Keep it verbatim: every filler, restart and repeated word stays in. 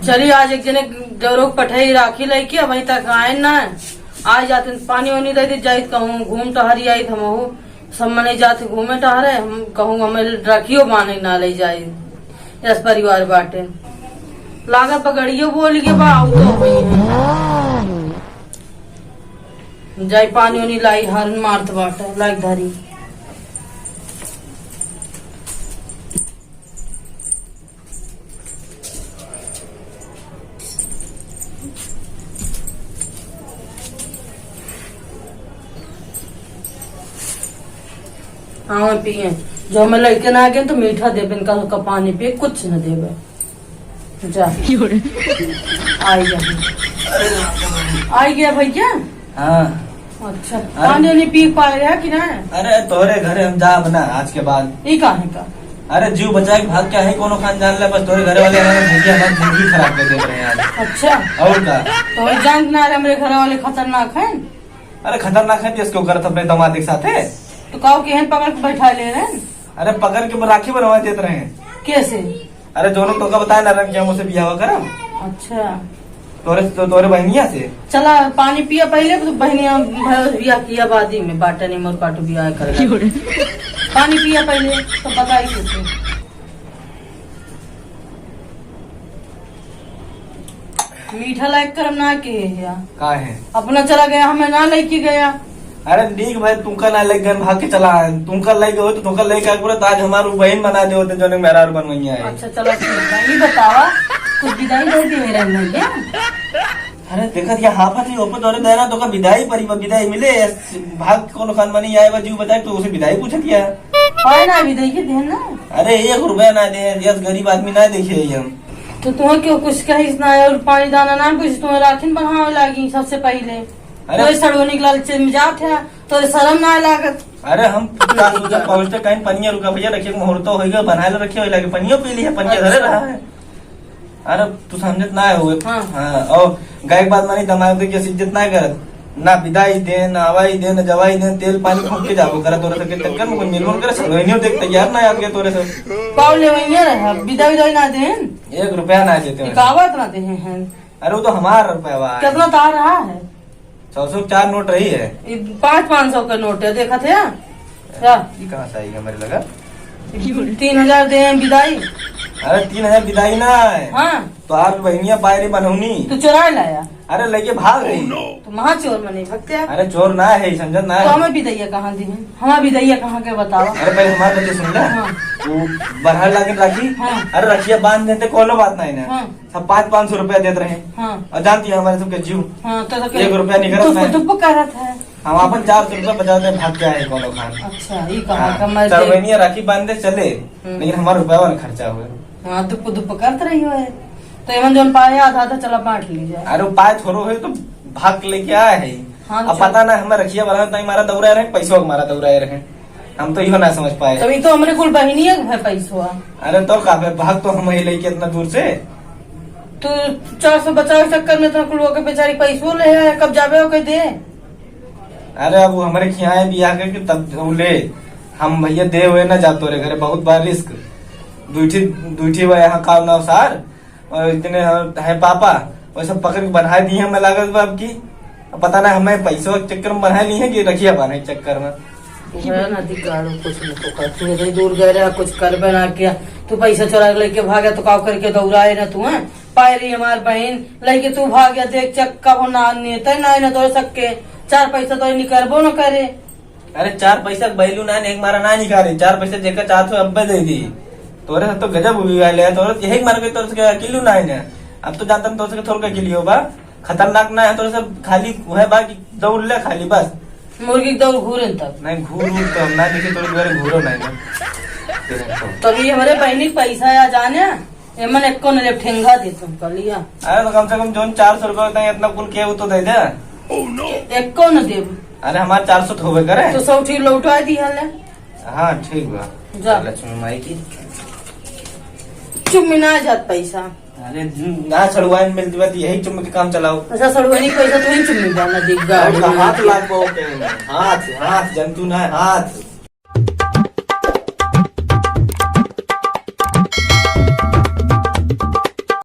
चली, आज एक जने देवरो के पठाई राखी लइके, अबहीं तक आए ना। आ जाते, पानी वानी दे दे, जाइत कहूँ घूम टहरी आइत हमहू। सब मने जात घूमे टहरे, हम कहूँ हमें राखियो बांधे ना ले जाई। यस परिवार बाटे। लागत बा गड़ियो बोल के बा, आऊ तो होई है। जाई पानी वानी लाई, हरन मारत बाटे, लाइक धरी। हाँ, पिए। जो हमें लइके ना आगे तो मीठा देबे, इनका सबका पानी पिए, कुछ न देबे। जा। आई गया। आई गया भैया। हाँ। अच्छा, अरे। पानी वानी पी पा रहे हैं कि ना? अरे, तोहरे घरे हम जाब ना आज के बाद। ई काहे का? अरे, जीव बचाए के भाग क्या है, कोनो खान जान ले, बस तोहरे घरे वाले हमारे भूखे हमारी जिंदगी खराब कर दे रहे हैं आज। अच्छा। और का? तो जान ना रहे, हमरे घर वाले खतरनाक हैं। अरे, खतरनाक है, तो इसको करत अपने दामाद के साथ है। तो काऊ के हैं पकड़ के बैठा ले रहे हैं? अरे, पकड़ के राखी बनवा देत रहे हैं। कैसे? अरे, जोनो तोका बताए ना रंग के हम उसे बियाह करब। अच्छा। तोरे, तो, तोरे बहनिया से। चला, पानी पिया पहिले, तो बहनिया भैया किया बादी में, बाटे नहीं मोर काटू बियाह कर। पानी पिया पहिले, तो बताई कैसे। मीठा लायक करम ना के है या? का है? अपना चला गया, हमें ना लेके गया। अरे नीक भाई, तुमका ना लेके गए, भाग के चला आए। तुमका लेके हो तो तुमका लेके आए, पूरा ताज हमार बहन बना दे होते, जो मेरा और बनवैया है। अच्छा चलो ठीक है, ये बतावा, कुछ विदाई दे दी मेरे भैया। अरे देखत ये हाफत ही ऊपर तोरे दे रहा, तोका विदाई परी, विदाई मिले, भाग कोनो खान बनी आए बा, जीव बचाए, तो उसे विदाई पूछत या। पाए ना विदाई के देन ना। अरे एक रुपया ना दे, यस गरीब आदमी ना देखे हम। तो तुम्हें क्यों कुछ कहिस ना और पानी दाना ना कुछ, तुम्हें राखिन बनावे लागी सबसे पहिले। अरे। कोई सड़वनी के लालच में जात है, तो शर्म ना लागत। अरे हम का सोचे, पहुँचते कहीं पनिया रुका भैया, रखिए मुहूर्त हो गया, बनाए ला रखिए, लगे पनिया पी लिया, पनिया धरे अच्छा। रहा है। अरे तू समझत ना हो। हाँ। हाँ, और गाय के बाद मानी दमाद के इज्जत ना करत, ना विदाई दे, ना आवाई दे, ना जवाई दे, तेल पानी फूंक के जाबो करे तोरे सबके चक्कर में, कोई मिलबो न करे, सड़वनियो देख तैयार ना याद के तोरे सब। पाव ले वहीं रहे, विदाई विदाई ना देन। एक रुपया ना देते हैं। इकावत ना दे हैं। अरे वो तो हमार रुपया बा। कितना तार रहा है? सौ सौ चार नोट रही है। ये पाँच पाँच सौ का नोट है, देखा थे? क्या? ये कहाँ से आई है मेरे लगा? तीन हजार दे हैं विदाई। अरे तीन हजार विदाई ना है। हाँ। तो आप बहनिया पायरी बनौनी। तू चुरा लाया। अरे लेके भाग गई। तो महाचोर मने भगते हैं। अरे चोर ना है, समझत ना तो है। हमें विदैया कहाँ दी है? हमार विदैया कहाँ के बताओ? अरे पहले हमार बच्चे सुन ले। हाँ। वो बरहर लागे राखी। हाँ। अरे रखिया बांध देते, कोनो बात नहीं ना। हाँ। सब पाँच पाँच सौ रुपया देत रहे। हाँ। और जानती है हमारे सबके जीव। हाँ, तो, तो एक रुपया निकलत दुप, नहीं। दुप करत है। हम अपन चार सौ रुपया बचाते भाग के आए कोनो खान। अच्छा, ई कहा हाँ, का मैं दे- चरवैनिया राखी बांधे चले, हम्म। लेकिन हमारा रुपया वाला खर्चा हुए। हाँ, दुप दुप करत रही हो है। तो एमन जौन पाए आधा आधा चला बांट ली जाए। अरे पाए थोड़ो है तो भाग के लेके आए है। हाँ, अब चल। पता ना हमें रखिया वाला नहीं मारा दौड़ा रहे, पैसों के मारा दौड़ा रहे। हम तो इहो ना समझ पाए। तभी तो हमरे कुल बहिनिया के है पैसवा। अरे तो का बे, भाग तो हम ही लेके इतना दूर से। तू चार सौ बचाव के चक्कर में तो कुल ओके बेचारी पैसो ले है, कब जाबे ओके दे। अरे अब वो हमरे खियाए बियाह के कि तब वो ले, हम भैया दे हुए ना जा तोरे घरे, बहुत बार रिस्क। दूठी, दूठी बा यहाँ काम ना सार, और इतने हैं, हैं पापा, वो सब पकड़ के बन्हा दिए हमें लागत बा अब की। अब पता ना हमें पैसों के चक्कर में बन्हा ली है कि रखिया बांधे के चक्कर में। तू है ना दिगाड़ो कुछ न तो कर, तू इतनी दूर गए रहा, कुछ करबे ना किया, तू पैसा चुरा के लेके भागा तो का करके दौड़ाए ना तू, हैं? पाए रही हमार बहन, लेके तू भाग गया, देख चक्का हो ना नेता ना, ना तो सके, चार पैसा तो निकलबो ना करे। अरे चार पैसा के value ना, एक मारा ना निकाले। चार पैसा जेकर चाहत हो अब्बे दे दी। तोरे से तो गजब हुई वाले है, तोरे से यही मार के तोरे से अकेलू ना है ना। अब तो जानता हूँ तोरे से थोड़ा अकेली हो बा, खतरनाक ना है तोरे से, खाली वह बा कि दौड़ ले खाली बस। मुर्गी के दौड़ घूरे तक। नहीं घूर घूर तो हम ना देखे, तोरे द्वारे घूरो नहीं ना। तभी हमारे बहनी के पैसा आ जाने। एमन एक्को न लेब, ठेंगा दे तुम कर लिया। अरे तो कम से कम जोन चार सौ रुपया होता है, इतना कुल के वो तो दे दे। Oh no! एक्को न देब। अरे हमार चार सौ तो होबे करे। तो सौ ठीक लौटा दी हले। हाँ ठीक बा। जा। लक्ष्मी माई की। चुम्मी ना जात पैसा। अरे ना सड़ुआइन मिलती बात यही चुम्मी के काम चलाओ। अच्छा सड़ुआइन पैसा तो ही चुम्मी बा ना देख गाड़ी। हाथ लाग पाओ के। हाथ, हाथ जंतु ना है, हाथ।